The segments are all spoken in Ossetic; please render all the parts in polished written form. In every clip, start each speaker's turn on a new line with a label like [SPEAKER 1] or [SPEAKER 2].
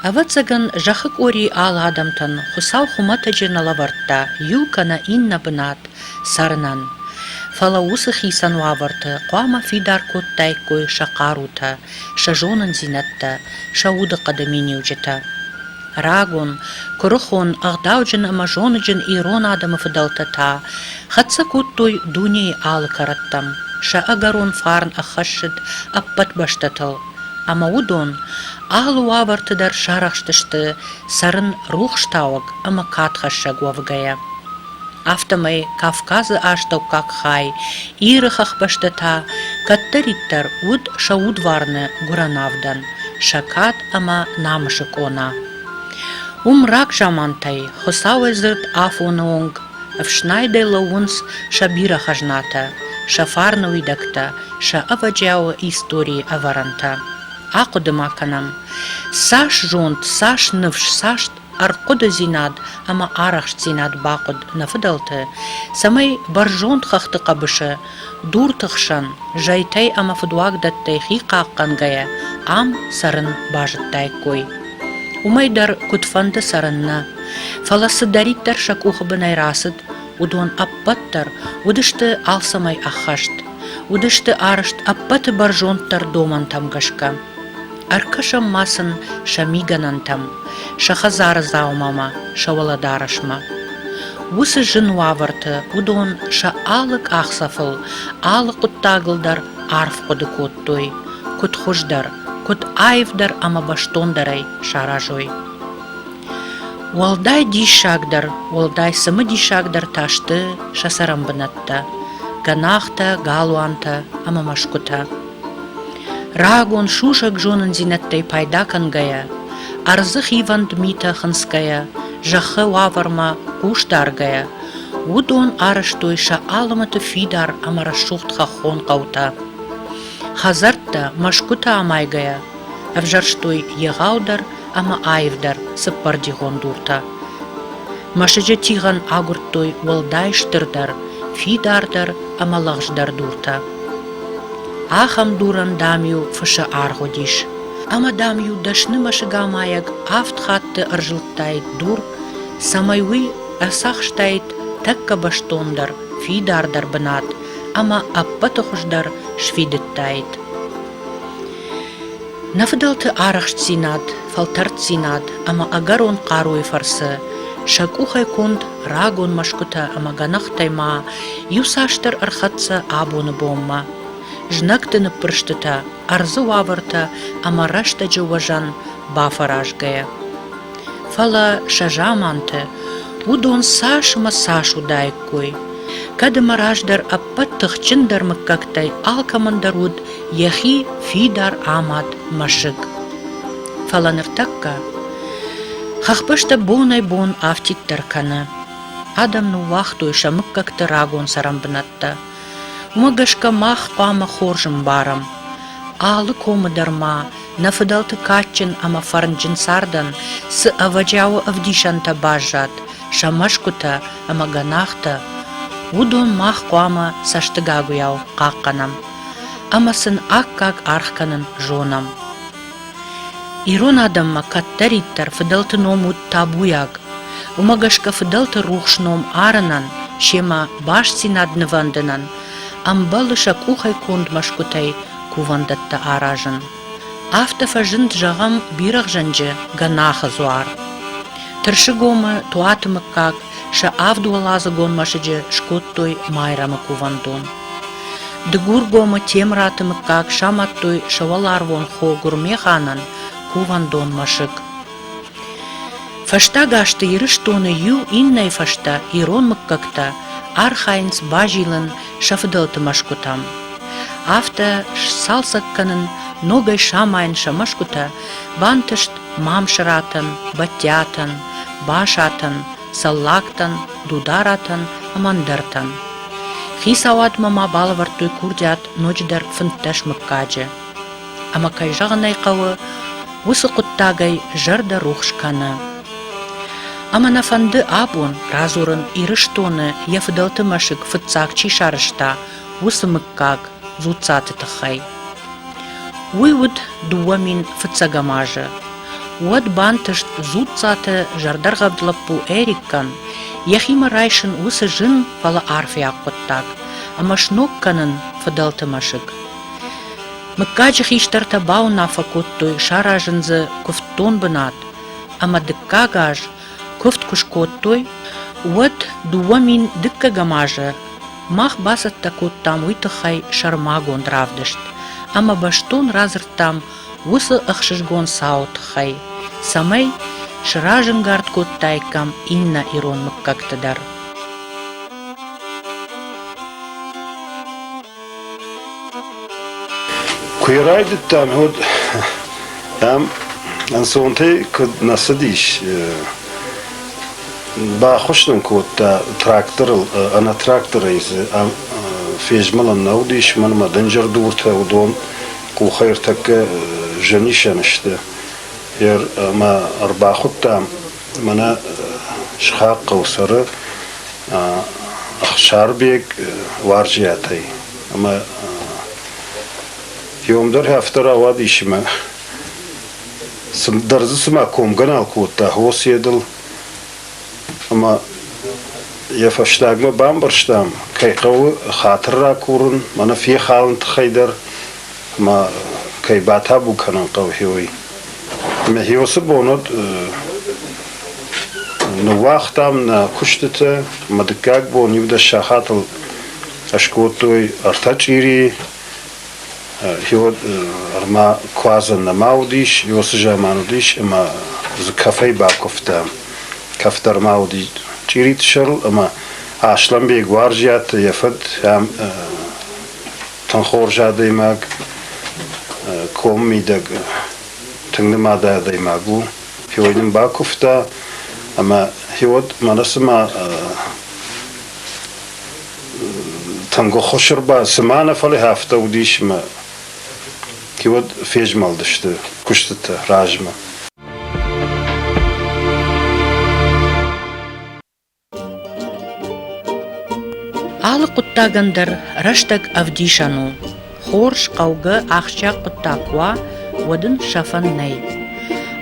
[SPEAKER 1] Ӕвӕццӕгӕн, зӕххы къорийы алы адӕмтӕн Хуыцау хуымӕтӕджы нӕ лӕвӕрдта иу кӕнӕ иннӕ бынат цӕрынӕн. Фӕлӕ уыцы хицӕн уавӕрты хъуамӕ фидар кодтаиккой сӕ хъарутӕ, сӕ зонындзинӕдтӕ, сӕ удыхъӕды миниуджытӕ. Рагон, куырыхон, ӕгъдауджын ӕмӕ зоныджын ирон адӕмы фыдӕлтӕ та хӕццӕ кодтой дунейы алы кӕрӕттӕм, сӕ ӕгӕрон фарн ӕххӕссыд ӕппӕт бӕстӕтыл, ӕмӕ уыдон алы уавӕрты дӕр сарӕхстысты цӕрын рухстауӕг ӕмӕ кадхӕссӕг уӕвгӕйӕ. Афтӕмӕй Кавказы астӕуккаг хай, Иры хӕхбӕстӕ та кӕддӕриддӕр уыд сӕ удварны гуырӕнавдӕн, сӕ кад ӕмӕ намысы къона. Уым рагзамантӕй Хуыцауӕй дзырд афоны онг ӕфснайдӕй лӕууынц сӕ бирӕ хӕзнатӕ, сӕ фарны уидӕгтӕ, сӕ ӕвӕджиауы историйы ӕвӕрӕнтӕ. Ахъуыды ма кӕнӕм, цас зонд, цас ныфс, цас ӕрхъуыдыдзинад ӕмӕ арӕхстдзинад бахъуыд нӕ фыдӕлты, цӕмӕй бӕрзонд хӕхты хъӕбысы, дурты хсӕн, зӕйтӕй ӕмӕ фыдуагдӕттӕй хи хъахъхъӕнгӕйӕ ам цӕрын базыдтаиккой. Уымӕй дӕр куыдфӕнды цӕрын нӕ, фӕлӕ цыдӕриддӕр сӕ къухы бынӕй рацыд, уыдон ӕппӕт дӕр уыдысты алцӕмӕй ӕххӕст, уыдысты арӕзт ӕппӕты бӕрзонддӕр домӕнтӕм гӕсгӕ. Ӕркӕсӕм ма сын сӕ мигӕнӕнтӕм, сӕ хӕдзары дзаумамӕ, сӕ уӕлӕдарӕсмӕ. Уыцы зын уавӕрты уыдон сӕ алы къахдзӕфыл, алы хъуыддагыл дӕр арф хъуыды кодтой, куыд хуыздӕр, куыд аивдӕр ӕмӕ бӕстондӕрӕй саразой. Уӕлдай диссагдӕр, уӕлдай цымыдисагдӕр та сты сӕ цӕрӕнбынӕттӕ, гӕнахтӕ, галуантӕ ӕмӕ мӕсгуытӕ. Рагон сусӕг зонындзинӕдтӕй пайда кӕнгӕйӕ, ӕрдзы хивӕнд митӕ хынцгӕйӕ, зӕххы уавӕрмӕ хъус даргӕйӕ, уыдон арӕзтой сӕ алымыты фидар ӕмӕ рӕсугъд хӕххон хъӕутӕ. Хӕдзӕрттӕ, мӕсгуытӕ амайгӕйӕ, ӕвзӕрстой егъаудӕр ӕмӕ аивдӕр цыппӕрдигъон дуртӕ. Мӕсыджы тигъӕн агуырдтой уӕлдай стырдӕр, фидардӕр ӕмӕ лӕгъздӕр дуртӕ. Ахӕм дурӕн, дам-иу фысы аргъ уыдис. Ӕмӕ, дам-иу дӕсны мӕсыгамайӕг авд хатты ӕрзылдтаид дур, цӕмӕй уый ӕрцахстаид тӕккӕ бӕстондӕр, фидардӕр бынат ӕмӕ ӕппӕты хуыздӕр сфидыдтаид. Нӕ фыдӕлты арӕхстдзинад, фӕлтӕрддзинад ӕмӕ ӕгӕрон хъаруйы фӕрцы сӕ къухӕй конд рагон мӕсгуытӕ ӕмӕ гӕнӕхтӕй ма иуцасдӕр ӕрхӕццӕ абоны бонмӕ. Знӕгты ныббырстытӕ, ӕрдзы уавӕртӕ ӕмӕ рӕстӕджы уӕзӕн бафӕразгӕйӕ. Фӕлӕ сӕ заманты уыдон цас ӕмӕ цас уыдаиккой, кӕд ӕмӕ раздӕр ӕппӕт тыхджындӕр мыггӕгтӕй алкӕмӕн дӕр уыд йӕхи фидар амад мӕсыг. Фӕлӕ ныртӕккӕ хӕхбӕстӕ бонӕй-бон афтиддӕр кӕны. Адӕм ныууагътой сӕ мыггӕгты рагон цӕрӕнбынӕттӕ. Уымӕ гӕсгӕ мах хъуамӕ хорз ӕмбарӕм, алы комы дӕр ма нӕ фыдӕлты кадджын ӕмӕ фӕрнджын цардӕн цы ӕвӕджиауы ӕвдисӕнтӕ баззад, сӕ мӕсгуытӕ ӕмӕ гӕнахтӕ, уыдон мах хъуамӕ цӕстыгагуыйау хъахъхъӕнӕм ӕмӕ сын аккаг аргъ кӕнын зонӕм. Ирон адӕммӕ кӕддӕриддӕр фыдӕлты ном уыд табуйаг. Уымӕ гӕсгӕ фыдӕлты рухс ном арынӕн, семӕ бастдзинад нывӕндынӕн ӕмбӕлы сӕ къухӕй конд мӕсгуытӕй кувӕндӕттӕ аразын. Афтӕ фӕзынд, зӕгъӕм, Бирӕгъзӕнджы гӕнахы дзуар. Тырсыгомы Туаты мыггаг сӕ авдуӕладзыгон мӕсыджы скодтой Майрӕмы кувӕндон. Дыгургомы Темыраты мыггаг самадтой сӕ уӕларвон хо Гуырмеханӕн кувӕндон мӕсыг. Фӕстаг азты Ирыстоны иу иннӕйы фӕстӕ ирон мыггӕгтӕ архайынц базилын сӕ фыдӕлты мӕсгуытӕм. Афтӕ сцалцӕг кӕнын, ногӕй самайын сӕ мӕсгуытӕ бантыст Мамсыратӕн, Бӕттиатӕн, Басатӕн, Цӕллагтӕн, Дударатӕн ӕмӕ ӕндӕртӕн. Хицауадмӕ ма балӕвӕрдтой курдиат ноджыдӕр 15 мыггаджы. Ӕмӕ кӕй зӕгъын ӕй хъӕуы, уыцы хъуыддагӕй зӕрдӕ рухс кӕны. Ӕмӕ нӕ фӕнды абон радзурын Ирыстоны йӕ фыдӕлты мӕсыг фыццаг чи сарӕзта, уыцы мыггаг Дзуццаты тыххӕй. Уый уыд 2000 фыццӕгӕм азы. Уӕд бантыст Дзуццаты зӕрдӕргъӕвд лӕппу Эриккӕн йӕхимӕ райсын уыцы зын, фӕлӕ арфиаг хъуыддаг ӕмӕ сног кӕнын фыдӕлты мӕсыг. Мыггаджы хистӕртӕ бауынаффӕ кодтой саразын дзы куывддон бынат, ӕмӕ дыккаг аз куывд куы скодтой, уӕд 2000 дыккӕгӕм азы мах бацӕттӕ кодтам уый тыххӕй сӕрмагонд равдыст ӕмӕ бӕстон радзырдтам уыцы ӕхсызгон цауы тыххӕй, цӕмӕй сразӕнгард кодтаиккам иннӕ ирон мыггӕгты дӕр.
[SPEAKER 2] Куы йӕ райдыдтам, уӕд ӕм ӕнцонтӕй куыд нӕ цыдис, баххуыс нын кодта тракторыл, ӕнӕ тракторӕй дзы фезмӕлӕн нӕ уыдис, мӕнмӕ дынджыр дуртӕ, уыдон къухӕй ӕртӕккӕ зынисӕн сты. Ӕмӕ ӕрбахуыдтам мӕнӕ сыхаг хъӕу цӕры Ӕхсарбег Уарзиатӕй. Ӕмӕ иом дӕр афтӕ рауадис ӕмӕ дӕр дзы цыма комгӕ нал кодта хос йедыл. Ӕмӕ йӕ фӕстагмӕ бамбӕрстам, кӕй хъӕуы хатыр ракурын, мӕнӕ фехалын тыххӕй дӕр ӕмӕ кӕй батабу кӕнын хъӕуы, уый. Ӕмӕ уыцы бон уыд ныууагътам нӕ куыстытӕ ӕмӕ дыккаг бон иу-дӕс сахатыл скодтой ӕртӕ чъирийы. Ӕрмӕ куадзӕн нӕма уыдис, уыцы заман уыдис ӕмӕ дзы кӕфӕй бакуывтам. Кӕф дӕр ма уыди чъириты сӕрыл ӕмӕ Аслӕнбег Уарзиаты йӕ фыд ӕм тынг хорз адӕймаг, комы мидӕг тынг нымад адӕймаг у. Хиой нын бакуывта ӕмӕ хиуӕд мӕнӕ цыма тынг ӕххуыс ӕрба цыма нӕ фӕлӕ афтӕ уыдис ӕмӕ хиуӕд фезмӕлдысты куыстытӕ размӕ.
[SPEAKER 1] Алы хъуыддагӕн дӕр рӕстӕг ӕвдисӕн у. Хорз, хъӕугӕ, ахсджиаг хъуыддаг куы уа, уӕд ын сӕфӕн нӕй.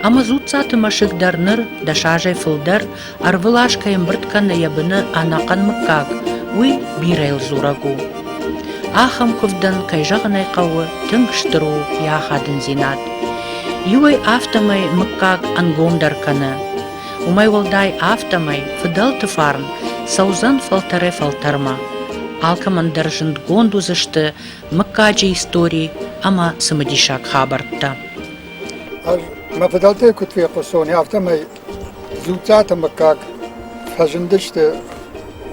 [SPEAKER 1] Ӕмӕ Дзуццаты мӕсыг дӕр ныр дӕс азӕй фылдӕр ӕрвылаз кӕй ӕмбырд кӕны йӕ быны ӕнӕхъӕн мыггаг, уый бирӕйыл дзурӕг у. Ахӕм куывдӕн, кӕй зӕгъын ӕй хъӕуы, тынг стыр у йӕ ахадындзинад. Иуӕй афтӕмӕй мыггаг ӕнгомдӕр кӕны. Уымӕй уӕлдай афтӕмӕй фыдӕлты фарн цӕудзӕн фӕлтӕрӕй-фӕлтӕрмӕ. Алкӕмӕн дӕр зындгонд уыдзысты мыггаджы истори ӕмӕ цымыдисаг хабӕрттӕ.
[SPEAKER 3] Ӕз мӕ фыдӕлтӕй куыд фехъуыстон, афтӕмӕй Дзуццаты мыггаг фӕзындысты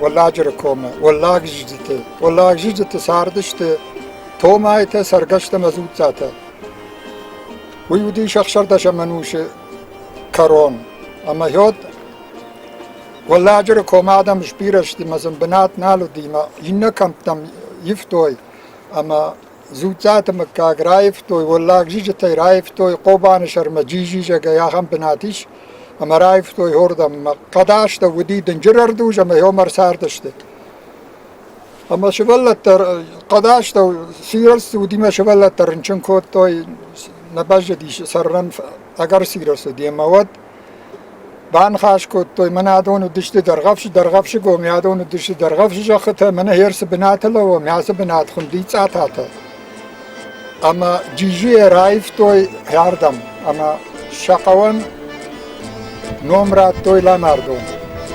[SPEAKER 3] Уӕлладжыры комы, Уӕллагзджыты. Уӕллагзджыты цардысты Томайтӕ, Цӕргӕстӕ ӕмӕ Дзуццатӕ. Уый уыдис ӕхсӕрдӕсӕм ӕнусы кӕрон. Ӕмӕ уӕд Уӕлладжыры комы адӕм сбирӕ сты ӕмӕ сын бынат нал уыди ӕмӕ иннӕ кӕмттӕм ивтой ӕмӕ Дзуццаты мыггаг раивтой, Уӕллаг Зиджытӕй раивтой, Хъобаны сӕрмӕ Джизизӕгӕй ахӕм бынат ис, ӕмӕ раивтой уырдӕм. Ӕмӕ хъӕдастӕ уыди дынджыр ӕрдуз ӕмӕ уым ӕрцардысты. Ӕмӕ сывӕллӕттӕ хъӕдастӕу сирӕзт уыди ӕмӕ сывӕллӕттӕ рынчын кодтой, нӕ бӕззыдис цӕрынӕн ӕгӕр сирӕзт уыди ӕмӕ уӕд баныхас кодтой, мӕнӕ адон уыдысты Дӕргъӕвсы, Дӕргъӕвсы гом, адон уыдысты Дӕргъӕвсы зӕххытӕ, мӕнӕ хер цы бынаты лӕууӕм, ацы бынат хуынди Цъататӕ. Ӕмӕ Джизийӕ раивтой ардӕм ӕмӕ сӕ хъӕуӕн ном радтой Ламардон.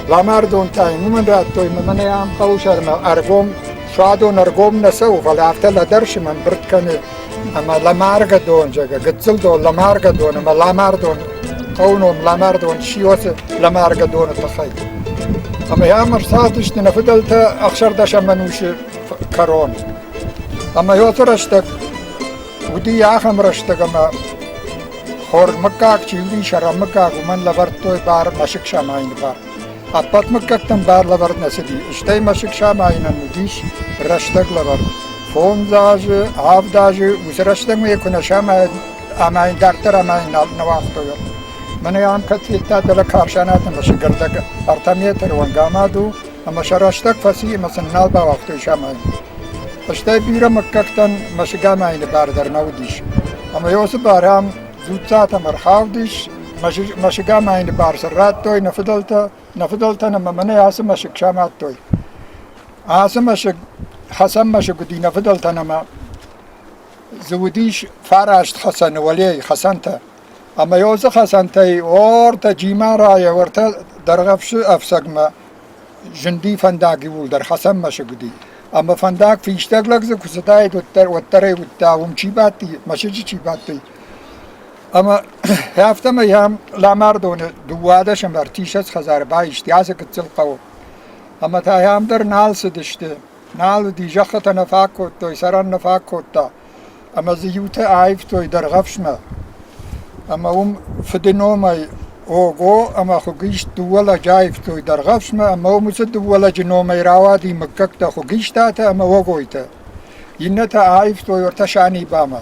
[SPEAKER 3] Ламардон та йын уымӕн радтой, ӕмӕ мӕнӕ ам хъӕуы сӕрмӕ ӕргом, суадон ӕргом нӕ цӕуы, фӕлӕ афтӕ лӕдӕрсы мӕ ӕмбырд кӕны ӕмӕ лӕмаргӕ дон, зӕгъгӕ, гыццыл дон, лӕмаргӕ дон ӕмӕ ламардон, хъӕуы ном Ламардон сиосы лӕмаргӕ доны тыххӕй. Ӕмӕ ам ӕрцардысты нӕ фыдӕлтӕ ӕхсӕрдӕсӕм ӕнусы кӕрон. Ӕмӕ уыцы рӕстӕг уыди ахӕм рӕстӕг, ӕмӕ хорз мыггаг чи уыди, сӕрӕн мыггаг, уымӕн лӕвӕрдтой бар мӕсыг самайыны бар. Ӕппӕт мыггӕгтӕн бар лӕвӕрд нӕ цыди, стӕй мӕсыг самайынӕн уыдис рӕстӕг лӕвӕрд. Фондз азы, авд азы, уыцы рӕстӕгмӕ йӕ куы нӕ самайын, ӕмӕ йын дарддӕр амайын нал нӕ уагътой. Мӕнӕ ам кӕд федта дӕлӕ Карсанаты мӕсыг ӕрдӕг ӕртӕ метры онг амад у, ӕмӕ сӕ рӕстӕг фӕци ӕмӕ сын нал бауагътой самайын. Стӕй бирӕ мыггӕгтӕн мӕсыг амайыны бар дӕр нӕ уыдис. Ӕмӕ уыцы бар ам Дзуццатӕм ӕрхаудис. Мӕсыг амайыны бар сын радтой нӕ фыдӕлтӕ, нӕ фыдӕлтӕн ӕмӕ мӕнӕ ацы мӕсыг самадтой. Ацы мӕсыг хӕцӕн мӕсыг уыди нӕ фыдӕлтӕн ӕмӕ дзы уыдис фараст хӕцӕны уӕлейы хӕцӕнтӕ. Ӕмӕ уыцы хӕцӕнтӕй ортӕ Джимарайӕ уӕртӕ Дӕргъӕвсы ӕфцӕгмӕ зынди фӕндаг иууылдӕр хӕцӕн мӕсыг уыди. Ӕмӕ фӕндаг фистӕг лӕг дзы куы цыдаид, уӕддӕр, уӕддӕр ӕй уыдта, уым чи бадти, мӕсыджы чи бадти. Ӕмӕ афтӕмӕй ам Ламардоны 12 ӕмӕ 30 хӕдзары баисты ацы гыццыл хъӕуы. Ӕмӕ та ам дӕр нал цыдысты, нал уыди, зӕххытӕ нӕ фаг кодтой, цӕрӕн нӕ фаг кодта. Ӕмӕ дзы иутӕ аивтой Дӕргъӕвсмӕ. Ӕмӕ уым фыды номӕй Ого ӕмӕ Хуыгист дыууӕ лӕджы аивтой Дӕргъӕвсмӕ ӕмӕ уым уыцы дыууӕ лӕджы номӕй рауади мыггӕгтӕ Хуыгистатӕ ӕмӕ Огойтӕ. Иннӕтӕ аивтой ӕртӕ Санибамӕ.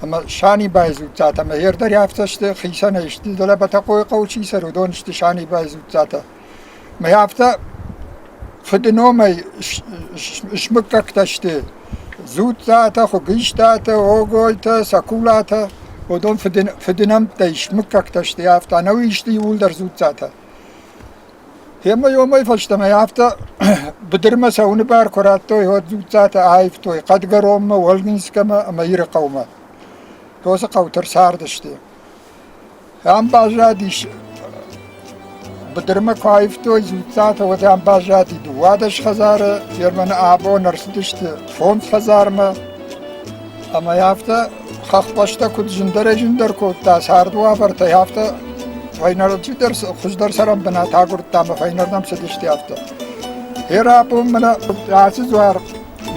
[SPEAKER 3] Ӕмӕ Санибайы дзуццатӕ ӕмӕ ӕрдӕр афтӕ сты, хицӕнӕй сты, дӕлӕ Бӕтӕхъойы хъӕуы чи цӕры, уыдон сты Санибайы дзуццатӕ. Мӕ афтӕ фыды номӕй смыггӕгтӕ сты Дзуццатӕ, Хуыгистатӕ, Огойтӕ, Сакулатӕ. Уыдон фыды нӕмттӕй смыггӕгтӕ сты афтӕ, ӕнӕуи сты иууылдӕр Дзуццатӕ. Ӕмӕ уымӕй фӕстӕмӕ афтӕ быдырмӕ цӕуыны бар куы радтой, уӕд Дзуццатӕ аивтой Хъӕдгӕронмӕ, Уӕлминскӕмӕ ӕмӕ Ирыхъӕумӕ. Уыцы хъӕуты ӕрцардысты. Ам баззадис, быдырмӕ куы аивтой Дзуццатӕ, уӕд ам баззади 12 хӕдзары, Германы абон ӕрцыдысты фондз хӕдзармӕ. Ӕмӕ афтӕ хӕхбӕстӕ куыд зындӕрӕй-зындӕр кодта царды уавӕртӕй, афтӕ фӕйнӕрдыдӕр хуыздӕр цӕрӕнбынат агуырдта ӕмӕ фӕйнӕрдӕм цыдысты афтӕ. Гъер абон мӕнӕ ацы дзуар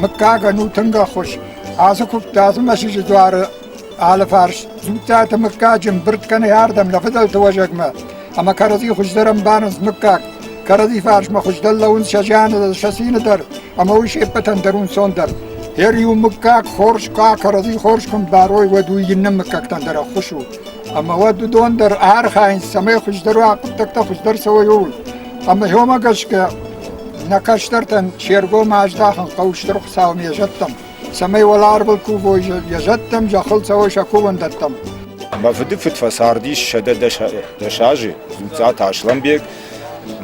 [SPEAKER 3] мыггагӕн у тынг ӕххуыс. Ацы куывдты, ацы мӕсыджы дзуары алыфарс Дзуццаты мыггаджы ӕмбырд кӕны ардӕм нӕ фыдӕлты уӕзӕгмӕ ӕмӕ кӕрӕдзи хуыздӕр ӕмбарынц мыггаг, кӕрӕдзи фарсмӕ хуыздӕр лӕууынц сӕ зианы дӕр, сӕ цины дӕр ӕмӕ уый се ппӕтӕн дӕр у ӕнцондӕр. Гъер иу мыггаг хорз куы кӕрӕдзи хорз куы ӕмбарой, уӕд уый иннӕ мыггӕгтӕн дӕр ӕххуыс у. Ӕмӕ уӕд уыдон дӕр архайынц, цӕмӕй хуыздӕр уа, хъуыддӕгтӕ хуыздӕр цӕуой, ууыл. Ӕмӕ уымӕ гӕсгӕ нӕ кӕстӕртӕн се ргом аздахын хъӕуы Стыр Хуыцаумӕ йӕ зӕдтӕм. Цӕмӕй уӕларвыл кувой йӕ зӕдтӕм, зӕххыл цӕуой сӕ кувӕндӕттӕм.
[SPEAKER 4] Мӕ фыды фыд фӕцардис 110 азы, Дзуццаты Аслӕнбег.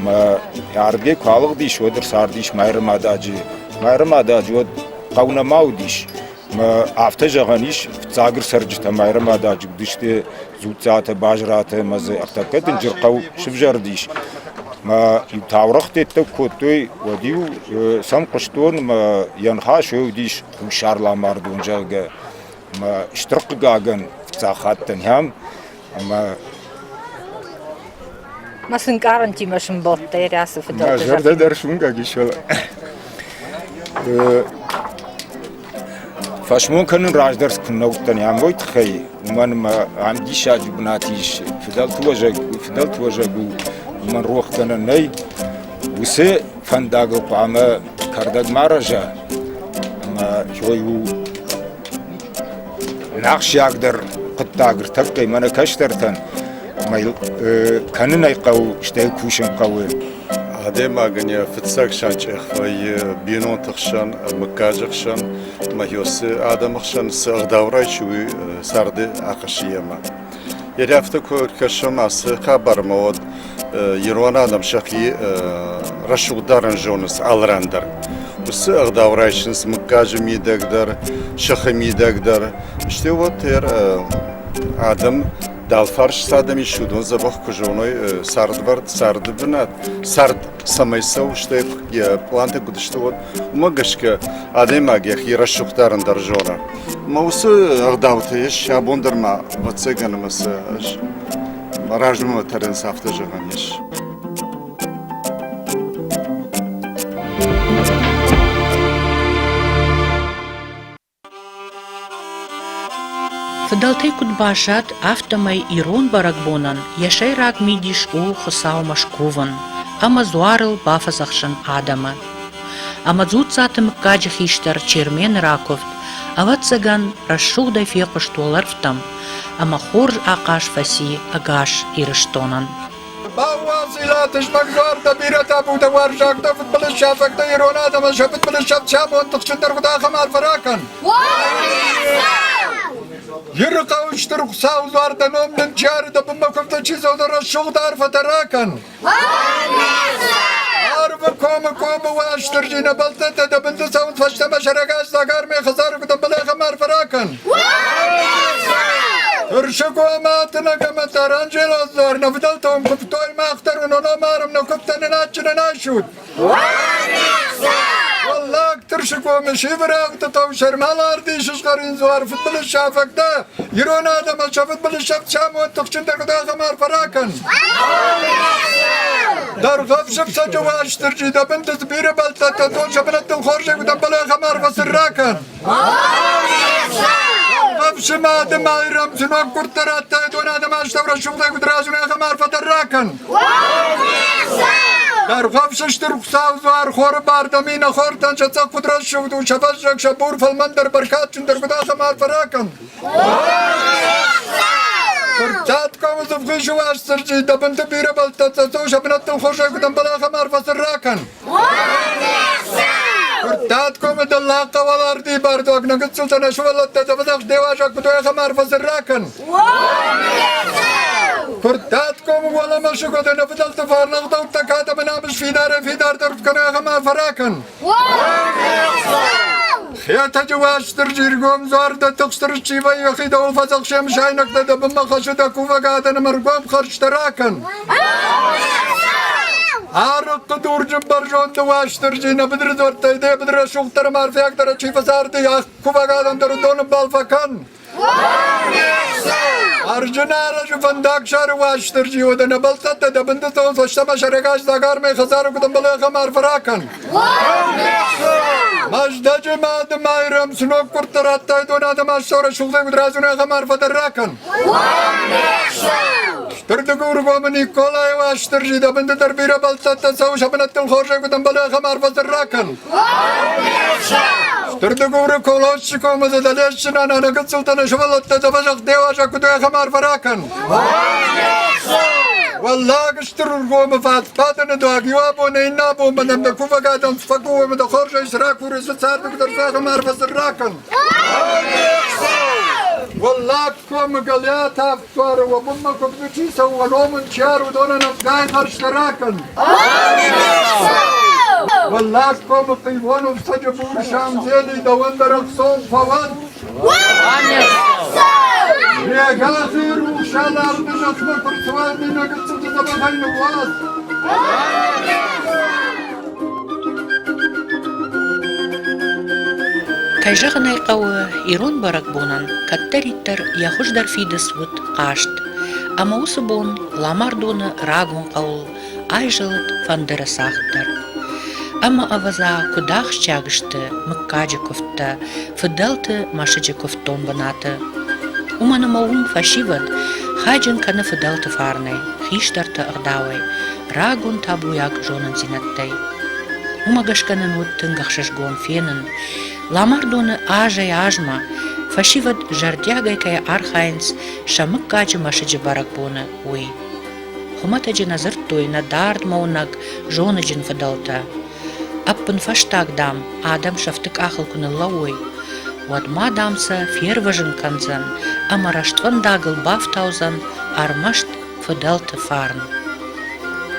[SPEAKER 4] Мӕ ардгӕй куы алыгъдис, уӕд ӕрцардис Майрӕмададжы. Майрӕмададжы уӕд хъӕу нӕма уыдис. Мӕ афтӕ зӕгъӕн ис, фыццаг ӕрцӕрджытӕ Майрӕмададжы уыдысты Дзуццаты, Базраты ӕмӕ дзы ӕртӕккӕ дынджыр хъӕу сывзӕрдис. Мӕ иу таурӕгътӕ кодтой, уӕд-иу сӕм хъуыстон мӕ йӕ ныхас уыдис Хуссар ламардон, зӕгъгӕ. Мӕ стыр хъыгагӕн, фыццаг хатт дӕн ам, ӕмӕ
[SPEAKER 5] Мӕ цы нкъарӕнтимӕ сымбӕлдтӕ рӕсы фыдӕлты
[SPEAKER 4] Мӕ зӕрдӕ дӕр суынгӕг ис, фӕлӕ Фӕсмон кӕнын раздӕр куы нӕ уыдтӕн ам, уый тыххӕй, уымӕн ӕмӕ ам диссаджы бынат ис, фыдӕлты уӕзӕг, фыдӕлты уӕзӕг у, уымӕн рох кӕнӕн нӕй. Уыцы фӕндагыл хъуамӕ кӕрдӕг ма рӕза, ӕмӕ уый у ахсджиагдӕр хъуыддаг ӕртӕккӕй мӕнӕ кӕстӕртӕн, ӕмӕ йыл кӕнын ӕй хъӕуы, стӕй кусын хъӕуы.
[SPEAKER 6] Адӕймагӕн йӕ фыццаг санчъех вӕййы бинонты хсӕн, мыггаджы хсӕн, ӕмӕ цы адӕмы хсӕн цы ӕгъдау райсы, уый царды ахӕссы йемӕ. Йе афтӕ куы кӕсӕм ацы хабармӕ, уӕд ирон адӕм сӕхи рӕсугъд дарын зонынц алыран дӕр. Уыцы ӕгъдау райсынц мыггаджы мидӕг дӕр, сыхы мидӕг дӕр. Стӕй уӕд адӕм Дӕлфарс цы адӕм ис, уыдон дзӕбӕх куы зоной цардвӕрд, царды бынат, цард цӕмӕй цӕуы, стӕй йӕ пълантӕ куыд сты, уӕд уымӕ гӕсгӕ адӕймаг йӕхи рӕсугъд дарын дӕр зоны. Ӕмӕ уыцы ӕгъдӕуттӕ ис абон дӕр ма, ӕвӕццӕгӕн, ӕмӕ сӕ ӕз размӕ тӕрынц, афтӕ зӕгъӕн ис.
[SPEAKER 1] Фыдӕлтӕй куыд баззад, афтӕмӕй ирон бӕрӕгбонӕн йӕ сӕйраг мидис у Хуыцаумӕ скувын ӕмӕ дзуарыл бафӕдзӕхсын адӕмы. Ӕмӕ Дзуццаты мыггаджы хистӕр Чермены ракуывд, ӕвӕццӕгӕн, рӕсугъдӕй фехъуыст уӕлӕрвтӕм ӕмӕ хорз ахъаз фӕци ӕгас Ирыстонӕн.
[SPEAKER 3] Бауадзила тызмӕг дзуӕрттӕ, бирӕтӕ будӕ уарзӕгтӕ, фыдбылыз сафӕгтӕ ирон адӕмӕн сӕ фыдбылыз сӕфт сӕ бон тыхджындӕр куыд ахӕм арфӕ ракӕн! Ирыхъӕуы Стыр Хуыцауы дзуар дӕ ном нын чи ары, дӕ бынмӕ куывдтӕ чи цӕуы, рӕсугъд арфӕтӕ ракӕн. Арвы комы комы Уастырджи, нӕ бӕлццӕттӕ дӕ бынты цӕуынц фӕстӕмӕ сӕрӕгас дзагармӕ хӕдзары куыд ӕмбӕлы, ахӕм арфӕ ракӕн. Тырсыгоматы нӕ ӕмӕ Таранджелоз дзуар нӕ фыдӕлтӕ уым куывтой, мах дӕр уын ном арӕм, нӕ куывдтӕ нын адджынӕн айсут. Уӕллаг Тырсыгомы сивырӕгты хъӕу сӕрмӕларди сызгъӕрин дзуар фыдбылыз сафӕгтӕ ирон адӕмӕн сӕ фыдбылыз сӕфт самон тыхджындӕр куыд ахӕм арфӕ ракӕн. Дӕргъӕвсы фцӕджы Уастырджи дӕ бынты цы бирӕ бӕлццӕттӕ дон сӕ бынӕттыл хорзӕй куыд ӕмбӕлы ахӕм арфӕ сын ракӕн. Дӕргъӕвсы мады Майрӕм цы ног гуырдтӕ радтай, дон адӕмы астӕу рӕсугъдӕй куыд разыны, ахӕм арфӕ дӕр ракӕн. Дӕргъӕвсы стыр Хуыцау дзуар хоры бардӕм иннӕ хортӕн сӕ цъӕх куыд рӕсугъд у, сӕ фӕззӕг, сӕ бур фӕлмӕндӕр, бӕркадджындӕр куыд ахӕм арфӕ ракӕн. Куырттат комы зывхъисы Уастырджи, дӕ бынты бирӕ бӕлццӕттӕ цӕуы, сӕ бынӕттыл хорзӕй куыд ӕмбӕлы, ахӕм арфӕ сын ракӕн. Куырттат комы дӕллаг хъӕуаларди бардуаг нӕ гыццылтӕ, нӕ сывӕллӕттӕ дӕ фӕдзӕхст де уазӕг куыд уой, ахӕм арфӕ сын ракӕн. Куырттат комы уӕлӕмӕ сыгъуыды нӕ фыдӕлты фарны ӕгъдӕуттӕ кад ӕмӕ намыс фидарӕй фидардӕр куыд кӕной, ахӕм арфӕ ракӕн. Хетӕджы Уастырджи ргом дзуар дӕ тыхстыр чи вӕййы, йӕхи дӕуыл фӕдзӕхсӕм сайнӕгтӕ дӕ бынмӕ хӕссы дӕ кувӕг адӕмы ӕргом хӕрзтӕ ракӕн. Арыхъхъы дурджын бӕрзонды Уастырджи нӕ быдыры дзуӕрттӕй дӕ быдыры рӕсугъддӕр ӕмӕ арфиагдӕр чи фӕцарди, кувӕг адӕм дӕр уыдоны бал фӕкӕн. Ӕрджынарӕджы фӕндагсары Уастырджи уӕдӕ нӕ бӕлццӕттӕ дӕ бынты цӕуын фӕстӕмӕ сӕрӕгас дзагармӕй хӕдзары куыд ӕмбӕлы, ахӕм арфӕ ракӕн. Мӕздӕджы мады Майрӕм цы ног куырдтӕ радтай, дон адӕм астӕу рӕсугъдӕй куыд разыны, ахӕм арфӕ дӕр ракӕн. Стыр Дыгургомы Николайы Уастырджи дӕ бынты дӕр бирӕ бӕлццӕттӕ цӕуы сӕ бынӕттыл хорзӕй куыд ӕмбӕлы, ахӕм арфӕ сын ракӕн. Стыр Дыгуры Колосчикомы дзы дӕлесджынӕн ӕнӕ гыццылтӕ нӕ сывӕллӕттӕ дзӕбӕх де уазӕг куыд уой, ахӕм арфӕ ракӕн. Уӕллаг Стыр Ургомы фӕдфадыны дуаг иу абон иннӕ абонмӕ нӕм дӕ кувӕг адӕм цы фӕкувой ӕмӕ дӕ хорзӕй цы ракурой, цы царды куыд ӕрцӕуа, ахӕм арфӕ сын ракӕн. Уӕллаг комы Гӕлиаты ӕфсуары уӕ бынмӕ куывды чи цӕуы, уӕ ном ын чи ары, уыдонӕн ӕвгай хӕрзтӕ ракӕн. Уӕллаг комы хъивон ӕфцӕджы бур Самдзели дӕуӕн дӕр ӕхцон фӕуӕд. Регазы рухсӕн арты зӕхмӕ куы рцӕуа, нӕ гыццылты дзӕбӕхӕй ныууадз.
[SPEAKER 1] Кӕй зӕгъын ӕй хъӕуы, ирон бӕрӕгбонӕн кӕддӕриддӕр йӕ хуыздӕр фидыц уыд хъазт. Ӕмӕ уыцы бон Ламардоны рагон хъӕуыл айзӕлыд фӕндыры цагъд дӕр. Ӕмӕ, ӕвӕдза, куыд ахсджиаг сты мыггаджы куывдтӕ фыдӕлты мӕсыджы куывддон бынаты. Уымӕн ӕмӕ уым фӕсивӕд хайджын кӕны фыдӕлты фарнӕй, хистӕрты ӕгъдауӕй, рагон табуйаг зонындзинӕдтӕй. Уымӕ гӕсгӕ нын уыд тынг ӕхсызгон фенын, Ламардоны азӕй-азмӕ фӕсивӕд зӕрдиагӕй кӕй архайынц сӕ мыггаджы мӕсыджы бӕрӕгбоны, уый. Хуымӕтӕджы нӕ дзырдтой нӕ дардмӕуынӕг зоныджын фыдӕлтӕ. Ӕппынфӕстаг, дам, адӕм сӕфты къахыл куы ныллӕууой, уӕд ма, дам, сӕ фервӕзын кӕндзӕн ӕмӕ рӕствӕндагыл бафтаудзӕн ӕрмӕст фыдӕлты фарн.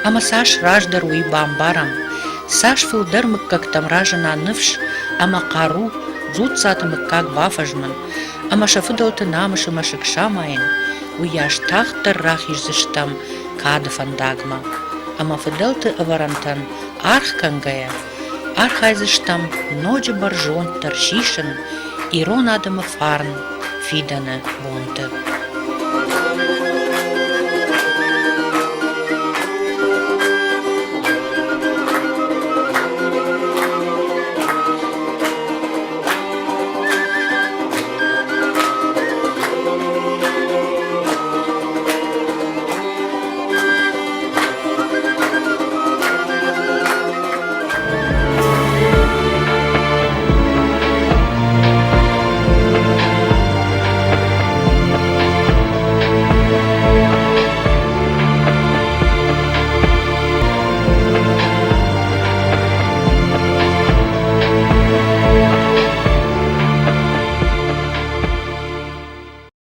[SPEAKER 1] Ӕмӕ цас раздӕр уый бамбарӕм, цас фылдӕр мыггӕгтӕм разына ныфс ӕмӕ хъару Дзуццаты мыггаг бафӕзмын ӕмӕ сӕ фыдӕлты намысы мӕсыг самайын, уыйас тагъддӕр рахиздзыстӕм кады фӕндагмӕ ӕмӕ фыдӕлты ӕвӕрӕнтӕн аргъ кӕнгӕйӕ, архайдзыстӕм ноджы бӕрзонддӕр сисын ирон адӕмы фарн фидӕны бонты.